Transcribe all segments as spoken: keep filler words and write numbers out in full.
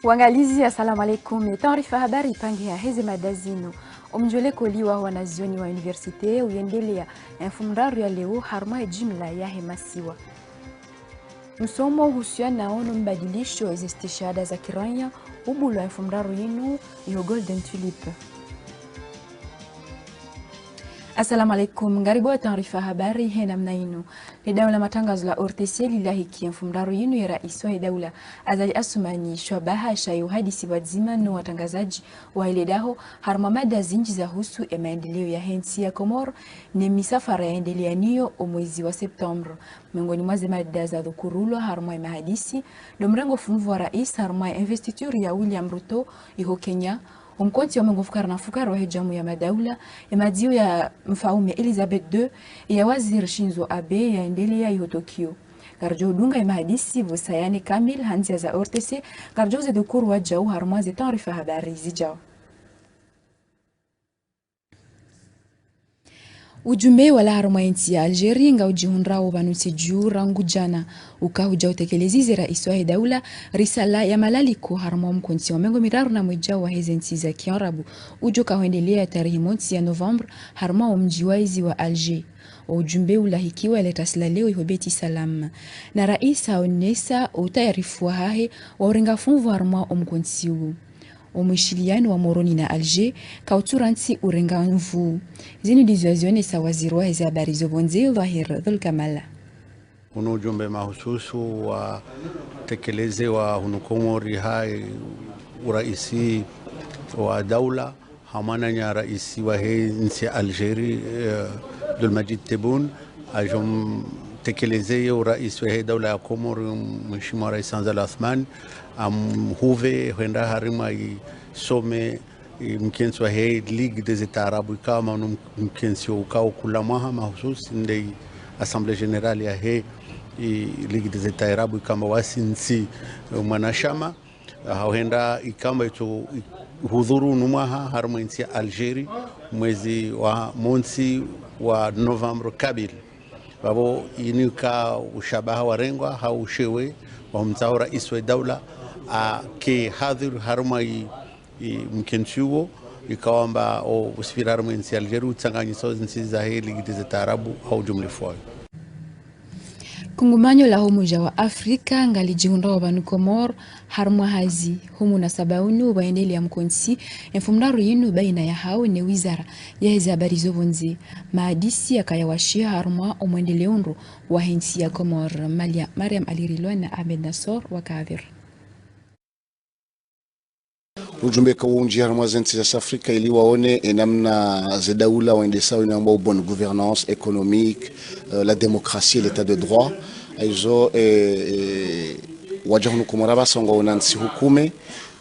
Wangalizi, assalamu alaikum. Ye taarifa habari ipangiha heze mada zinu. Omdjoleko liwa wa wanazioni wa université uyendelea ye mfumoraru ya leo harumwa ye jimla yahe masiwa. Msomo uhusianao no mbadilisho eze stishahada za kiraiya ubulwa ye mfumoraru yinu iho Golden Tulip. Assalamu alaikum, ngaribu wa taarifa habari he namna inu. Le daula matangazo la O R T C lilahiki ye mfumoraru yinu ye raisi wahe daula Azali Assoumani shwabaha sha ye uhadisi pvwadzima no watangazaji wahe le daho harumwa mada zinji zahusu ye maendeleo yahe ntsi ya Komori ne misafara yaendelea nayo omwezi wa septembre. Miongoni mwa ze mada zadhukurulwa harumwa ye mahadisi, ndo mrengo funvu wa raisi harumwa ye investiture ya William Ruto iho Kenya, omkontsi wa mengo mfukare na mfukare wahe jamu ya madaula, ye madziyo ya mfaume Elizabeth deux, ya waziri Shinzo Abe yaendelea iho Tokyo. Ngaridjo udunga ye mahadisi pvo saa nne kamili ha ndzia za O R T C, ngaridjo uzidhukuru wadjau harumwa ze taarifa habari zijao. Ujumbe walawa harumwa ye ntsi ya Algérie ngaujihundrao pvanu ntsi dju rangu jana, uka hudja utekeleza ye raisi wahe daula risala ya malaliko harumwa omkontsi wa mengo miraru na mwedja waheze ntsi za kiarabu udjo ka hwendelea tarehi montsi ya novembre harumwa omdji wa ezi wa Alger. Ujumbe ulahikiwa le tasi la leo iho Beit Salam. Na raisi haonesa utayarifu wahahe wa urenga funvu harumwa omkontsi uwo. Omwishiliano wa Moroni na Alger kautsura ntsi urenga nvu. Zinu ndizo yazionesa waziri waheze habari zo pvondze Dhahir Dhulkamala. Unu ujumbe mahususu watekelezewa hunu Komori ha uraisi wa daula, ha mwananya raisi wahe ntsi ya Algérie, eh, Abdelmadjid Tebboune, adjo mtekeleze ye uraisi wahe daula ya Komori, mheshimiwa raisi Azali Assoumani, amhuve hwenda harumwa i sommet, i mkontsi wahe Ligue des États Arabes, ikao unu mkontsi ukao kula mwaha mahususi nde i Assemblée Générale yahe i Ligue des États Arabes, ikao wasi ntsi, eh, mwanashama. Hahenda ikao itso hudhuru unu mwaha harumwa ye ntsi ya Algérie, mwezi wa montsi wa novembre kabili. Pvapvo inu ika ushabaha warengwa ha ushewe wa humtsaha raisi wa daula ake hadhir harumwa i, i mkontsi uwo, ikao amba o usafiri harumwa ye ntsi ya Algérie utsanganyisa o ntsi zahe Ligue des États Arabes ha ujumlifu wayo. Kungumanyo la Umoja wa Afrika ngalijihundrao pvanu Komori harumwa hazi. Ho munasaba unu pvwaendelea mkontsi ye mfumoraru yinu baina yahao ne wizara yaheze habari zo pvondze. Mahadisi yakaya washiha harumwa omwendeleo ndro wahe ntsi ya Komori. Malia-, Mariam Ali Rilwan na Ahmed Nassor wakahadhwiri. Ujumbe ka wunji harumwa ze ntsi za Afrika ili waone ye namna ze daula wendesao inu yambwao bonne gouvernance économique, euh, la démocratie et l'état de droit. Haizo, eh, eh, wadja hunu Komori pvasa ngwaona ntsi hukume,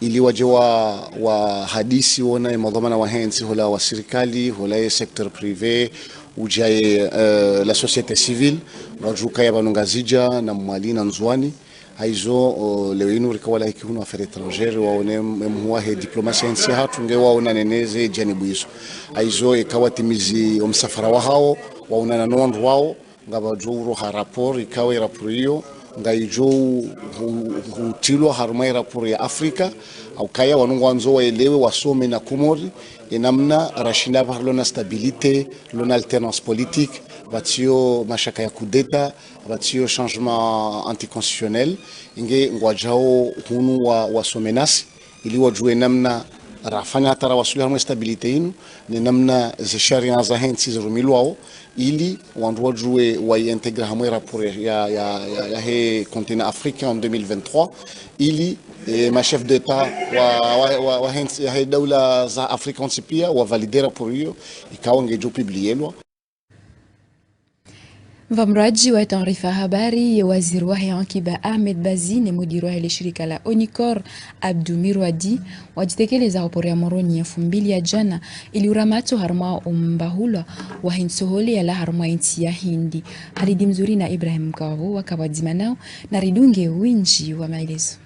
ili wadje wa, wahadisi wona ye madhwamana wahe ntsi, hula wa sirikali, hula ye secteur privé, udja ye, euh, la société civile, wadjuka ya pvanu Ngazidja, na Mwali, na Ndzuani. Haizo, o, leo inu rika walahiki hunu affaires étrangères, waone m-, mhuu wahe diplomasia ntsi hatru nge waonane neze janibu izo. Haizo, eka watimizi omsafara wahao, waonana no wandru wao, ngapvadjo uroha rapport, ikao ye rapport iyo ngaidjo hu-, hu-, hutilwa harumwa ye rapport ya Afrika, ha ukaya wanu ngwandzo waelewe, wasome na Komori ye namna rashinda pvahali lona stabilité, lona alternance politique, pvatsiyo mashaka ya coup d'État, pvatsiyo changement anticonstitutionnel, inge ngwadjao hunu wa, wasome nasi, ili wadjuwe namna rafanya hata rawasuli harumwa ye stabilité inu, ne namna ze sharia zahe ntsi zirumilwao, ili wandru wadjuwe wayiintégré harumwa ye rapport ya, ya, ya, yahe continent africain en deux mille vingt-trois, ili, eh, ma chefs d'État wa, wa, wa, wahe ntsi, yahe daula za Afrika wontsi pia wavalidé rapport iyo, ikao ngedjo publiélwa. Mvamradji wa taarifa habari, ye waziri wahe ankiba Ahmed Bazi ne mudiri wahe le shirika la Onicor Abdou Mirwadi wadjitekeleza ho pori ya Moroni ye mfumbili ya jana, ili uramatso harumwa ombahulwa wahe ntsohole yalawa harumwa ye ntsi ya Hindi. Halidi Mzuri na Ibrahim Mkawavo waka pvwadzima nao, na ridunge windji wa maelezo.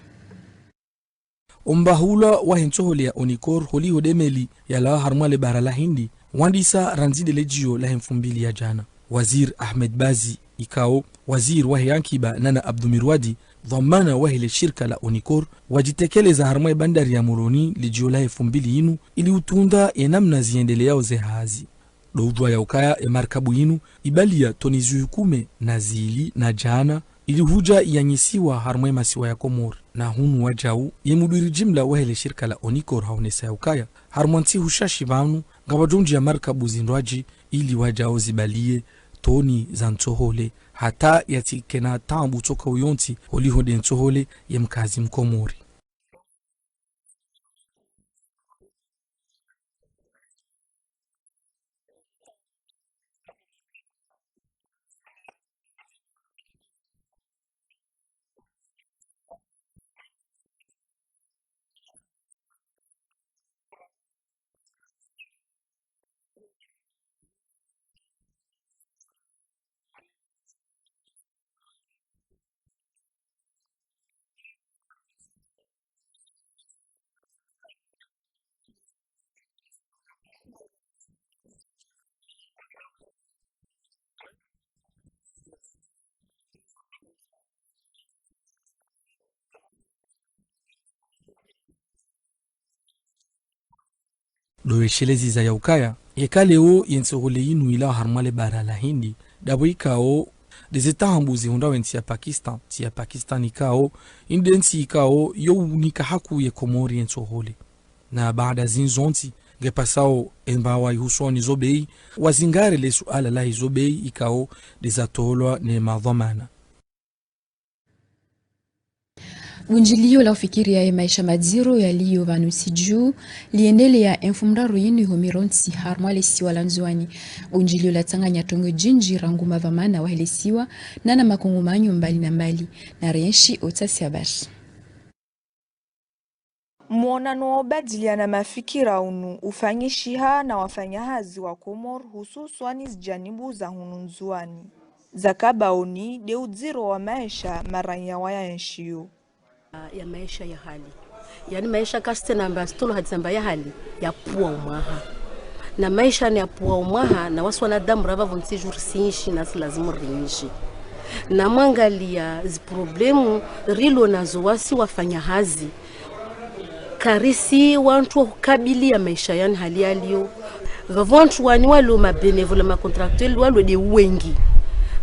Ombahulwa wahe ntsohole ya Onicor holiho de meli yalawa harumwa le bara la Hindi, wandisa randzi de le djio lahe mfumbili ya jana. Waziri Ahmed Bazi, ikao waziri wahe ankiba, nana Abdou Mirwadi, Dhwamana wahe le shirika la Onicor wadjitekeleza harumwa ye bandari ya Moroni le djio la mfumbili yinu ili utunda ye namna ziyendeleyao ze hazi. Ndo udjuwa ya ukaya ye markabu yinu ibaliya toni zihwi kume na zili na djana ili hudja iyanyisiwa harumwa ye masiwa ya Komori. Na hunu wadjau, ye mudwiri jimla wahe le shirika la Onicor haonesa ya ukaya harumwa ntsihu shashi pvanu ngapvadjo undjiya markabu zindrwadji ili wadjao zibaliye toni za ntsohole, hata yatsikena taabu tsoka uyontsi holiho nde ntsohole ye mkazi mkomori. Ndo weshelezi za ya ukaya, yeka leo ye ntsohole yinu ilawa harumwa le bara la Hindi, ndapvo ikao, nde ze taabu zihundrao ye ntsi ya Pakistan, ntsi ya Pakistan ikao, inde ntsi ikao, yo unika hakuu ye Komori ye ntsohole. Na baada zinu zontsi, ngepvasao emba wa ihusoni zo bei, wazingare le suala la hizo bei ikao, nde zatolwa ne madhwamana. Gunjilio la ufikiriya ye maesha madziro yaliyo pvanu ntsi dju, liendeleya ye mfumoraru yinu iho Mirontsi harumwa le siwa la Ndzuwani. Gunjilio latsanganya trongo djindji rangu madhwamana wahe le siwa, na na makungumanyo mbali na mbali, na rienshi otasi habari. Mwonano wa ubadiliana mafikira unu ufanyishiha na wafanyahazi wa Komori, hususwani zijanibu za hunu Ndzuwani. Zaka baoni nde udziro wa maesha maranya wayaenshiyo. Ya maesha ya hali. Yaani maesha kasite namba stolo hadzamba ya hali ya pvwa umwaha. Na maesha ni ya pvwa umwaha, na wasi wanadamu rapvapvo ntsi dju risinshi, nasi lazimu rinshi. Na mwangaliya zi problemu rilo nazo wasi wafanyahazi. Karisi wantru wa hukabiliya maesha yani hali yaliyo. Pvapvo wantru wani walo ma bénévoles, ma contractuels walo nde wengi.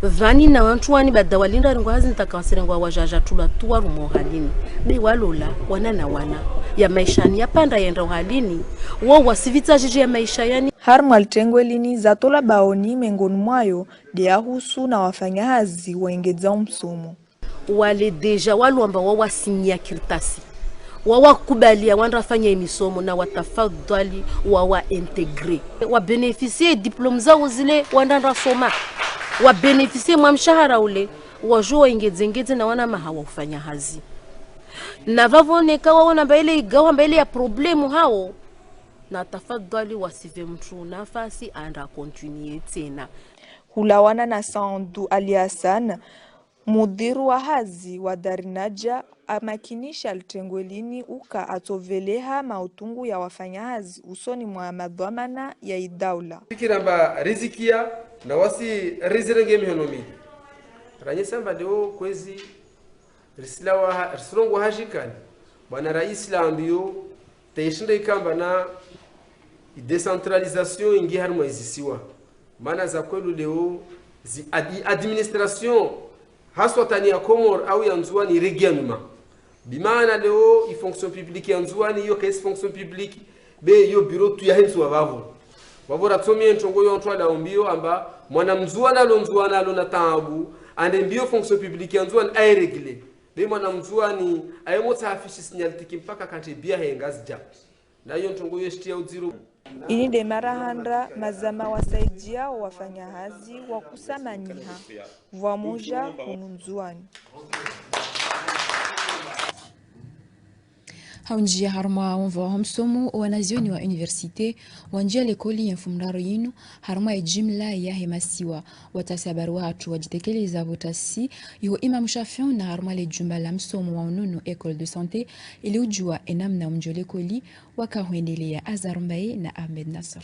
Pvani na wantru wani baada walinda rengwa hazi ntaka wasirengwa wadjadja tulwa tuwa rumo halini. Be walola, wana na wana. Ya maesha ni ya panda yenda uhalini. Wo wasivitsa djidji ya maesha yani. Harumwa litengwe lini zatolwa baoni mengoni mwayo nde yahusu na wafanyahazi waengedza umsomo. Wale déjà walo wamba wawasinya kartasi. Wawakubaliya wandra fanya imisomo na watafadhwali wawa intégrer. Wa bénéficier diplôme zawo zile wandra ndra soma. Wa bénéficier mwa mshahara ule, wadjo waengedze engedze na wana maha wa ufanya hazi. Na pvapvo neka waona amba ile igawa amba ile ya problème hawo, na tafadhwali wasipve mntru nafasi andra continuer tsena. Hulawana na Sandu Ali Hassan, mudiru wa hazi wa Dar Nadja, amakinisha litengwe lini uka atsoveleha mautungu ya wafanyahazi usoni mwa madhwamana ya idaula. Fikira amba rizikia na wasi rizirenge mihono mili. Ranyesa amba leo kwezi risilawa ha-, risirongowa hadjikani. Bwana Raisi laambiyo, tayishinda ikamba na i décentralisation ingi harimwa izisiwa. Mana za kweli leo, zi ad-, administration, haswa tani ya Komori au ya Ndzuwani iregea nyuma. Bimaana leo, i fonction publique ya Ndzuwani, iyo kaisi fonction publique, be iyo bureau tu ya hentsi wa pvapvo. Pvapvo ratsomiye ntrongo yo wantru walaombiyo amba, mwana Mndzuwani alo Ndzuwani alo na taabu, ande mbiyo fonction publique ya Ndzuwani ayi régler. Be mwana Mndzuwani, ayi motsa affiche signalétique mpaka kantsi biya he Ngazidja. Na iyo ntrongo yo shitiya udziro. Ini nde mara handra mazama wasaidiyao wafanyahazi wakusamanyiha pvwamoja hunu Ndzuwani. Ha undjiya harumwa omva wa ho msomo, wanazioni wa université wandjiya likoli ye mfumoraru yinu harumwa ye jimla yahe masiwa. Watasi habari wahatru wadjitekeleza pvo tasi iho Imam Shafiu na harumwa le jumba la msomo wa unono, école de santé, ili udjuwa ye namna omdjo likoli waka hwendeleya. Azar Mbaye na Ahmed Nasser.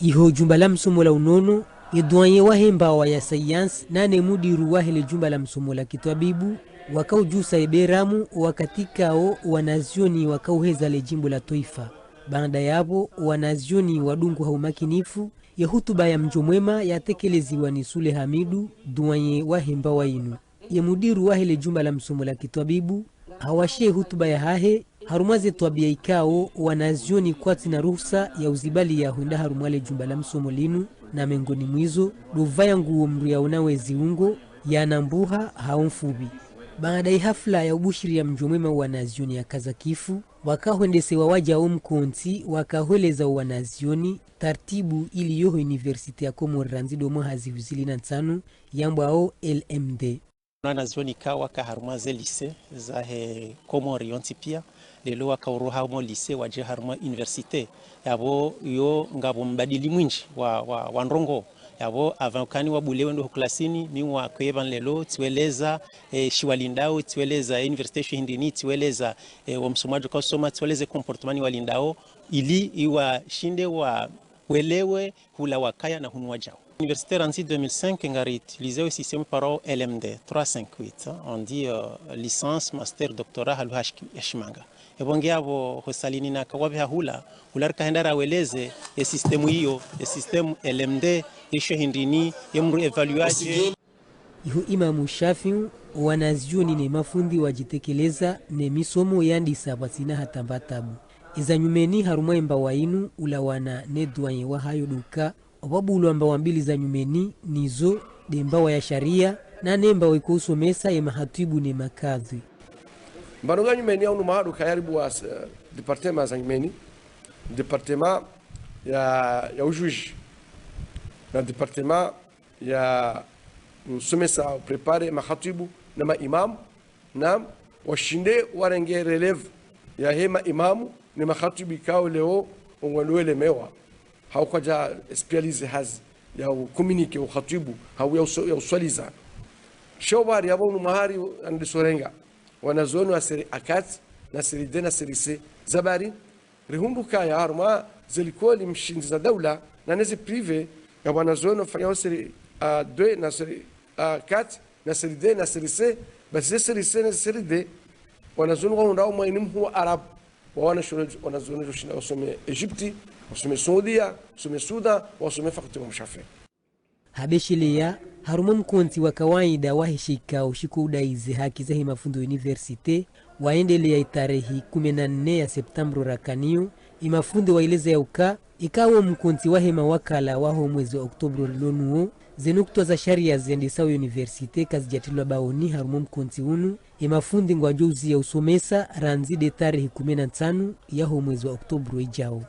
Iho jumba la msomo la unono, ye doyen wahe mbawa ya sayansi nane mudiru wahe le jumba la msomo la kitwabibu, wakaudjusa ye beramu wakati kao wanazioni wakauheza le jimbo la twaifa. Baanda yapvo, wanazioni wadungu ha umakinifu ye hutuba ya mdjo mwema yatekeleziwa ni Sule Hamidu, doyen wahe mbawa inu. Ye mudiru wahe le jumba la msomo la kitwabibu, hawashe hutuba yahahe, harumwa ze twabia ikao wanazioni kwatsina ruhusa ya uzibali ya hwenda harumwa le jumba la msomo linu, na mengoni mwa izo, ndo uvaya nguo mndru yaona we ziungo, yana mbuha, hau mfupvi. Baanda ye hafla ya ubushiri ya mdjo mwema wanazioni ya kazakifu, wakahwendesewa wadjao mkontsi, wakahweleza wanazioni, tartibu iliyo ho université ya Komori randzi ndo mwaha zihwi zili na ntsanu, yambwao L M D. Wanazioni ka waka harumwa ze lycée zahe Komori yontsi pia, leo waka uroha mo lycée wadje harumwa université. Yapvo yo ngapvo mbadili mwindji wa, wa, wa ndrongoo. Yapvo avant kani wabulewe ndo ho klasini, mi wakoye pvanu leo, tsiweleza, eh, shiwalindao, tsiweleza université sho hindrini, tsiweleza, eh, wo msomo wadjo kausoma, tsiweleze comportement walindao, ili iwashinde wawelewe hula wakaya na hunu wadjao. Université randzi deux mille cinq ngari utilisé o système parao L M D, trois cinq huit, hein. On dit, euh, licence, master, doctorat, halu hashi-, hashimanga. Epvo nge apvo ho salini naka wapveha hula, hula rika henda raweleze ye système iyo, ye système L M D, ye sho hindrini, ye mndru évaluaje. Iho Imamu Shafiu, wanazioni ne mafundi wadjitekeleza ne misomo yandisa pvatsina hata mba tabu. Eza nyumeni harumwa ye mbawa inu ulawana ne doyen wahayo ndo uka, opvabulwa mbawa mbili za nyumeni nizo nde mbawa ya sharia, nane mbawa iko usomesa ye mahatwibu ne makadhwi. Mbano nga nyumeni ya unu mwaha ndo uka yaribu wa, eh, département za nyumeni, département ya, ya ujuji, na département ya usomesa, upréparer mahatwibu na maimamu, na washinde warenge relève yahe maimamu ne mahatwibu ikao leo ongwandowelemewa. Hau kwadja spécialisé hazi ya ucommuniquer uhatwibu, hau ya uso-, ya uswaliza. Sho bari yapvo unu mwaha ri andiso renga wanazioni wa série A quatre, na série D, na série C. Zabari, rihundru kaya harumwa ze likoli mshindzi za daula, na neze privé, ya wanazioni wafanyao série A deux, na série A quatre, na série D, na série C, basi ze série C, na série D, wanazioni wahundrao mwa ini mhuu wa Arabu, wa wana shule, wanazioni washinda wasome Egypte, wasome Saudia, wasome Sudan, wasome faculté Imam Shafi'i. Habesheleya, harumwa mkontsi wa kawaida wahe shikao shiko udaize haki zahe mafundi université, waendeleya itarehi kume na nne ya septambru rakaniyo, imafundi waeleza ya uka, ikao mkontsi wahe mawakala waho mwezi wa oktobru rilonuwo, ze nukutwa za sharia zendesao université kazidjatilwa baoni harumwa mkontsi unu, imafundi ngwadjo uziya usomesa randzi nde tarehi kume na ntsanu yaho mwezi wa oktobru idjao.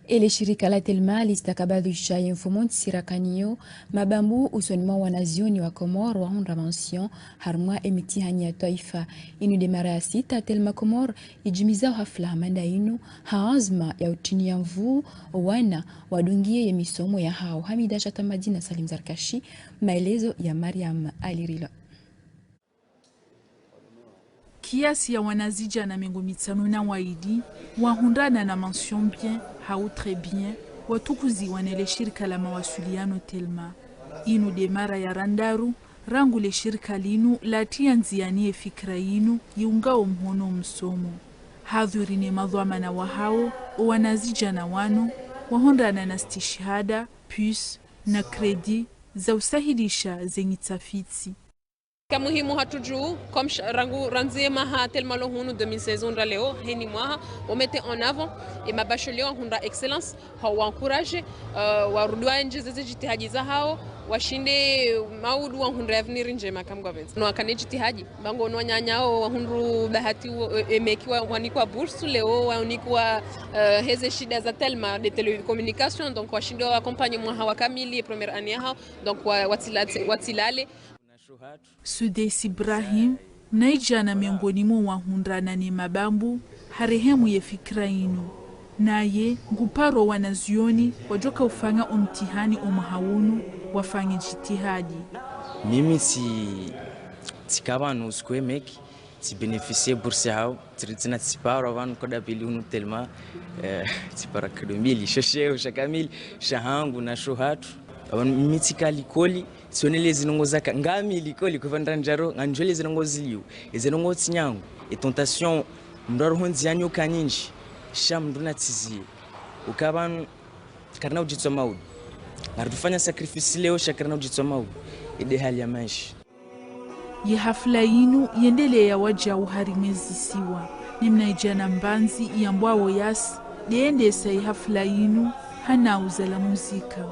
Ele shirika la Telma listakabadhisha ye mfumontsi rakaniyo mabambu usoni mwa wanazioni wa Komori wahundra mention harumwa emitihani ya twaifa. Inu nde mara ya sita Telma Komori idjimizao hafla hama nda inu ha anzma ya utiniya nvuu owana wadungiye ye misomo yahao. Hamida Shatamadi na Salim Zarkashi, maelezo ya Mariam Ali Rilo. Kiasi ya wanazidjana mengo mitsanu na waili wahundrana na mention bien hau très bien, watukuziwa nele shirika la mawasiliano Telma. Inu nde mara ya randaru rangu le shirika linu latiya ndziani ye fikira yinu yiungao mhono msomo. Hadhwiri ne madhwamana wahao, owanazidjana wanu wahundrana na stishihada, puce, na crédit za usahilisha zenyi tafiti. Ka muhimu hatru dju, comme sh-, rangu randzi ye maha Telma lo hunu deux mille seize hundra leo, heni mwaha, wo mettre en avant, ye mabachelier wahundra excellence, ha wa encourager, euh, warudi waendjeze ze jitihadi zahao, washinde maudu wahundre avenir ndjema kamwe ngwapvendza. No wakane jitihadi, ba ngo no wananya wo wahundru bahati wo, e, e meki wa, wanikwa bourse leo, wanikwa, euh, heze shida za Telma de télécommunication, donc washinde wa accompagner mwaha wa kamili, première année yahao, donc wa, watsila-, watsilale. Sudais Ibrahim, naidjana miongoni mwa wahundrana ne mabambu, harehemu ye fikira inu. Naye, nguparo wanazioni, wadjoka ufanya omtihani omwaha unu, wafanye jitihadi. Mimi si, tsikaba no usiku emeki, Tsi bénéficier bourse yahawo, tsiri tsina tsiparo pvanu koda pvili hunu tellement, eh, tsiparo kado mbili, sho sheo, sha kamili, sha hangu na sho hatru. Pvanu mi tsika likoli, tsionele zinongo zaka, ngami likoli, kwapvanu ndandjaro, ngandjwele zinongo zilio, ezinongo tsi nyangu, e tentation, mndru aroho ndziani uka nyindji, sha mndru natsizie. Uka pvanu, karina udjitso maudu. Ngaridjofanya sacrifice leo, sha karina udjitso maudu. Inde hali ya maesha. Ye hafla yinu yendeleya wadjau harimwa ezisiwa. Ni mnaidjana Mbandzi yambwawo Yas, ndeyendesa ye hafla yinu ha nau za la muzika.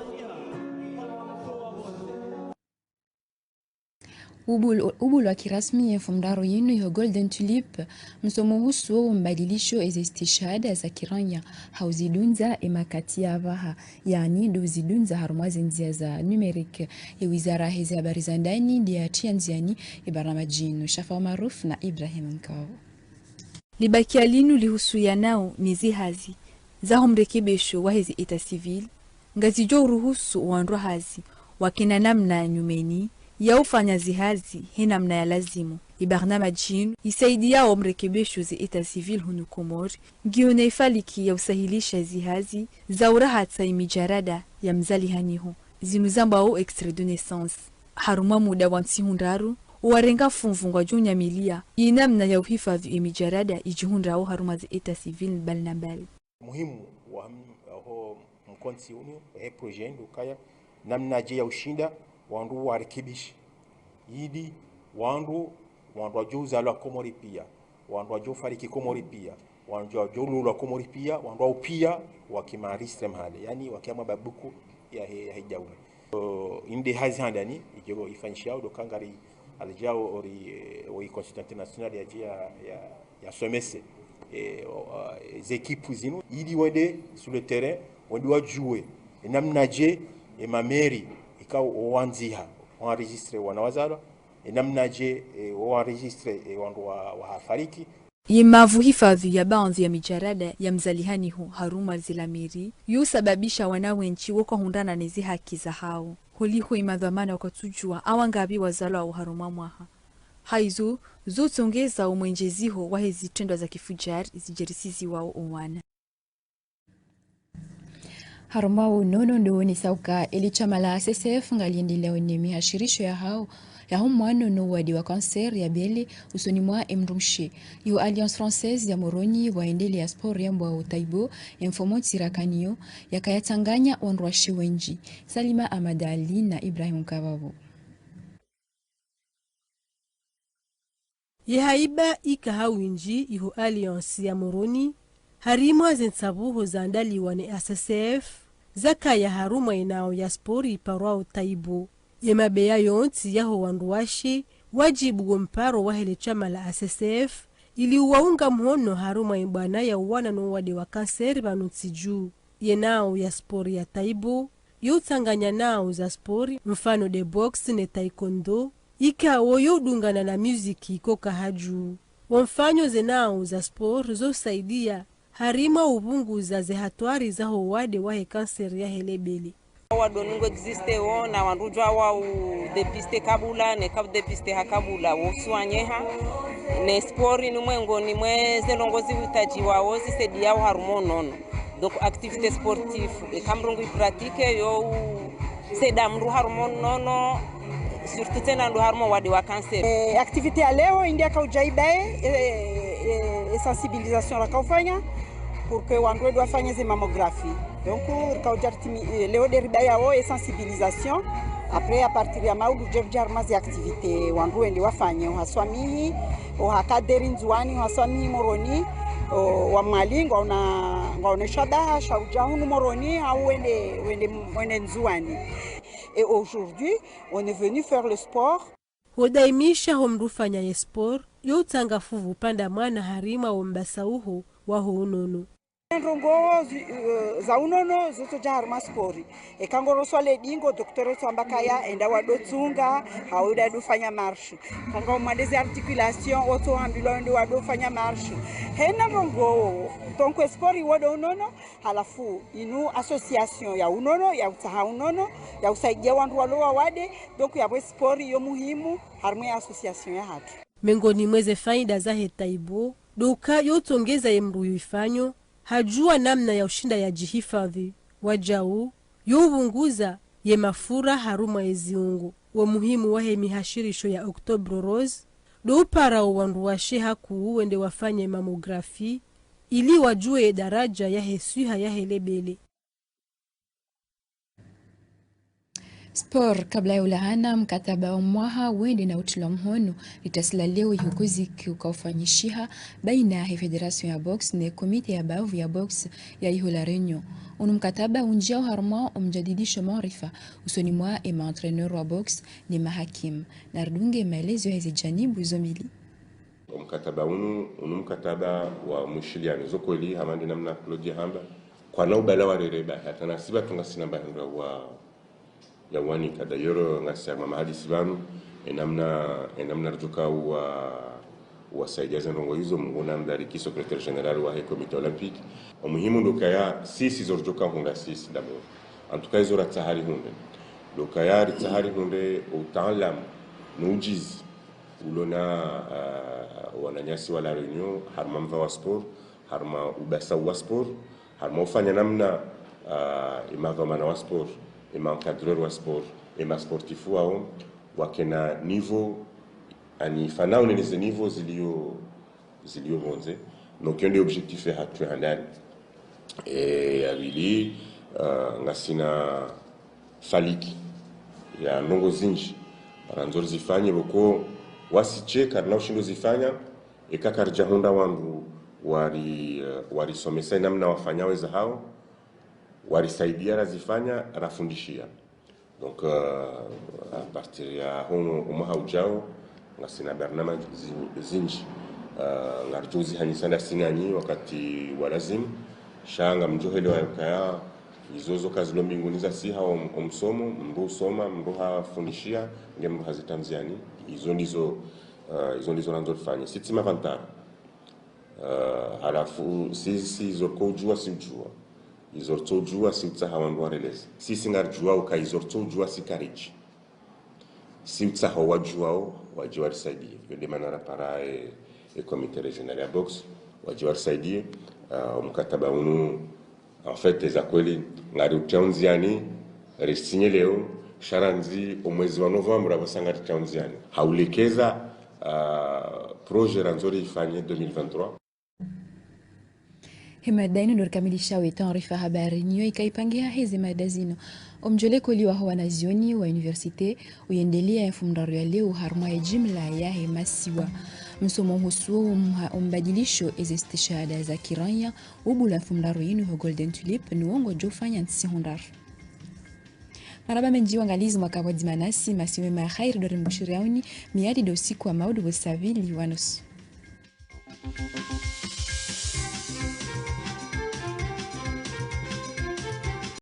Ubul-, ubulwa kirasmi ye mfumoraru yinu yo Golden Tulip, msomo uhusu wo mbadilisho eze istishhada za kiranya ha uzidundza emakati ya pvaha, yaani ndo uzidundza harumwa ze ndzia za numérique. Ye wizara heze habari za ndani nde yatria ndziani ye barnamaji yinu. Shafa Maruf na Ibrahim Nkao. Libakia linu lihusuyanao ne zihazi zaho mrekebesho wa hezi état civil, ngazidjo uruhusu wandru hazi wakena namna ya nyumeni ya ufanya zihazi he namna ya lazimu. Ibarnamaji yinu isaidiao mrekebesho ze état civil hunu Komori, ngiyo na ifaliki ya usahilisha zihazi za urahatsa imijarada ya mzalihaniho, zinu zambwao extrait de naissance. Harumwa muda wa ntsihu ndraru, owarenga funvu ngwadjo unyamilia ye namna ya uhifadhi emijarada idjihundrao harumwa ze état civil mbali na mbali. Muhimu wa m-, ho mkontsi unu, he projet ndo ukaya, namnadje ya ushinda wandru warekebishe. Ili wandru, wandru wadjo uzalwa Komori pia, wandru wadjo fariki Komori pia, wandru wadjo ululwa Komori pia, wandru wao pia wake enregistré mahale, yaani wake harumwa mabuku ya he, ya he daula. O, inde hazi handani idjo ifanyishao ndo ukaya ngari alidjao ori, eh, o i consultation international yadje ya, ya, ya somese, eh, o, ah, ze équipe zinu, ili wende sur le terrain, wende wadjuwe e namnadje e mameri ikao owandziha wa enregistré wana wazalwa, e namnadje, eh, owa enregistré, eh, wandru wa, wahafariki. Ye mavu hifadhi ya baadhwi ya mijarada ya mzalihaniho harumwa ze la meri, yo usababisha wana wendji wo kwahundrana ne ze haki zahao. Holiho ye madhwamana wakatsudjuwa awa ngapvi wazalwao harumwa mwaha. Haizo, zo utsongeza omwendjeziho wa hezi trendwa za kifujari zidjerisiziwao owana. Harumwa unono ndo wonesa uka eli shama la A C C F ngaliendelea ne mihashirisho yahao, yaho mwano no wade wa cancer ya bele usoni mwa emdrumshe. Yo Alliance Française ya Moroni waendelea sport yambwao Taibo, emfumontsi rakaniyo, yakaya tsanganya wandruwashe wendji. Salima Ahmad Ali na Ibrahim Kababo. Ye haiba ika ha windji iho Alliance ya Moroni, harimwa ze ntsabuho zaandaliwa ne A C C F, zakaya harumwa enao ya sport iparwao Taibo. Ye mabeya yontsi yaho wandruwashe, wajibu wo mparo wa hele shama la A C C F, ili uwaunga mhono harumwa ebwana ya uwana no wade wa cancer pvanu ntsi dju. Yenao ya sport ya Taibo, yo utsanganya nao za sport, mfano nde boxe ne taekwondo, ikao yo udungana na muziki koka hadju. Wo mfanyo zenao za sport zo usaidia harimwa upvunguza ze hatwari zaho wade wahe cancer yahe lebele. Wade unu ngwa existé wo, na wandru udjuwa wa u dépisté kabula, ne ka u dépisté ha kabula, wo usuwanyeha, ne sport ni mwengoni mwe ze ndrongoo zihutajiwao zisaidiao harumwa unono. Donc, activité sportive, eka mdru ngu i pratiqué, yo usaidia mdru harumwa unono, surtout tsena ndo harumwa wade wa cancer. Eh, activité ya leo, inde yaka udja ibaye, eh, eh, eh, sensibilisation raka ufanya, pour que wandru wende wafanye ze mammographie. Donc, rika udja ritimi, eh, leo nde ribayao e sensibilisation. Après, à partir ya maudu, nde ridja harumwa ze activité, wandru wende wafanye, ohaswa mihi, oha Kaderi Ndzuwani, ohaswa mihi Moroni, o, wa Mwali, ngwaona, ngwaona shabaha sha udja hunu Moroni, hau wende, wende, wende Ndzuwani. Et aujourd'hui, on est venu faire le sport. Ho daimisha ho mdru ufanya ye sport, yo utsanga fuvu pvanda mwana harimwa wo mbasauho waho unono. Ndrongoo zi-, eh, za unono, zo utsodja harumwa sport. Eka ngoroswa le dingo, doktera utsoamba kaya, enda wado tsunga, hau enda wado fanya marche. Eka ngao mwade ze articulation, otsoambilwa ende wado fanya marche. Hena ndrongoo, donc sport wo ndo unono, halafu inu association ya unono, ya utsaha unono, ya usaidia wandru walo wawade, donc yapvo sport yo muhimu, harumwa ye association yahatru. Mengoni mweze faida zahe taibo, ndo uka yo utsongeza ye mdru uyifanyo, hadjuwa namna ya ushinda ya djihifadhwi, wadjau, yo upvunguza ye mafura harumwa ye ziungo. Wo muhimu wahe mihashirisho ya Octobre Rose, ndo upara wo wandru washe hakuu wende wafanye mammographie, ili wadjuwe ye daraja yahe swiha yahe lebele. Sport, kabla ya ulahana, mkataba wa mwaha wende na utilwa mhono, litasi la leo iho COSIC uka ufanyishiha, baina he fédération ya boxe ne comité ya bavu ya boxe ya iho La Réunion. Unu mkataba undjia uharumwa omjadidisho maarifa, usoni mwa ema entraîneur wa boxe ne mahakim. Naridunge maelezo ya heze janibu zo mbili. Omkataba unu, unu mkataba wa mwishiliano. Zo kweli, hama nde namna Claude hamba, kwana ubala wa rereba, hata na si pvatsu ngasina mba hindru wa, ya wanika. D'ailleurs, ngasi harumwa mahadisi pvanu, enamna, enamna ridjoka wa, wasaidia ze ndrongo izo, Mungu nambariki, secrétaire général wahe comité olympique. Omuhimu ndo ukaya, sisi zo ridjoka hundra sisi d'abord. En tout cas, izo ratsaha rihundre. Ndo ukaya ritsaha rihundre utaalamu, no ujuzi, ulona, ah, wananyasi wa La Réunion, harumwa mva wa sport, harumwa ubasa wa sport, harumwa ufanya namna, ah, emadhwamana wa sport, ema encadreur wa sport, ema sportif wao, wakena niveau, ani fanao nene ze niveau zilio, zilio pvondze. Donc, yo nde objectif yahatru ya handani. E, ya pvili, ah, ngasina faliki ya ndrongo zinji randzo rizifanye, pvoko wasi tse karina ushindo zifanya, eka karidja hundra wandru wari, eh, warisomesa enamna wafanya weza hao, warisaidia razifanya, rafundishia. Donc, euh, à partir ya hono omwaha ujao, ngasina barnama zi-, zinji, euh, ngaridjo uzihanyisa ndasi nanyi wakati wa lazimu. Sha ngamdjo helewa ukaya, izo zo kazilo mbinguni zasiha om-, omsomo, mdru usoma, mdru hafundishia, nge mdru hazitria ndziani. Izo ndizo, euh, izo ndizo randzo rifanye. Si tsi mavantara. Euh, halafu, si, si izo riko ujua, si ujua. Izo ritso ujua, si utsaha wandru wareleze. Sisi ngaridjua uka izo ritso ujua, si karidji. Si utsaha wadjuao, wadje warisaidie. Yo nde mana rapara e, e comité régional ya boxe, wadje warisaidie. Ah, omkataba unu, en fait, eza kweli, ngariutria ndziani, risinye leo, sha randzi omwezi wa novembre, apvasa ngaritria ndziani. Haulekeza, ah, projet randzo rifanye deux mille vingt-trois. He mada inu ndo rikamilisha we taarifa habari, niyo ika ipangiha heze mada zinu. Omdjoleko liwaho wanazioni wa université uyendelea ye mfumoraru ya leo harumwa ye jimla yahe masiwa. Msomo uhusu omha-, ombadilisho eze stishahada za kiraiya ubulwa mfumoraru inu ho Golden Tulip, nuwo ngodjo fanya ntsihu ndraru. Marahaba mendji wangalizi mwaka pvwadzima nasi, masihu mema ya khairi ndo rimbushiriaoni, miadi ndo usiku wa maudu pvo saa mbili wa nusu.